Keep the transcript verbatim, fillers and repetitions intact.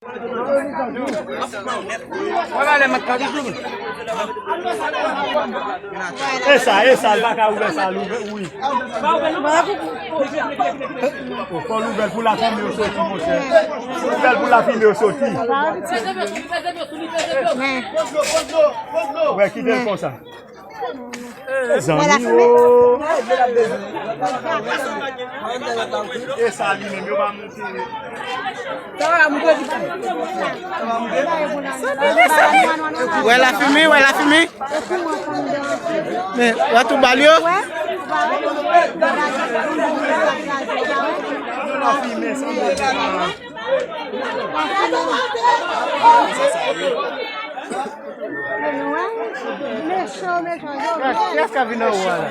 E sa, e sa, l pa ka ouvè sa, l ouvè, wi. Fò l ouvè l pou lafimen yo soti, monchè. Ouvè l pou lafimen yo soti. Wè, kite l konsa. Mezanmi, o. E sa li menm, yo pa monte. Wè lafimen, wè lafimen. Men, wè tout bal yo. Kiyès k ap vin anwo a la?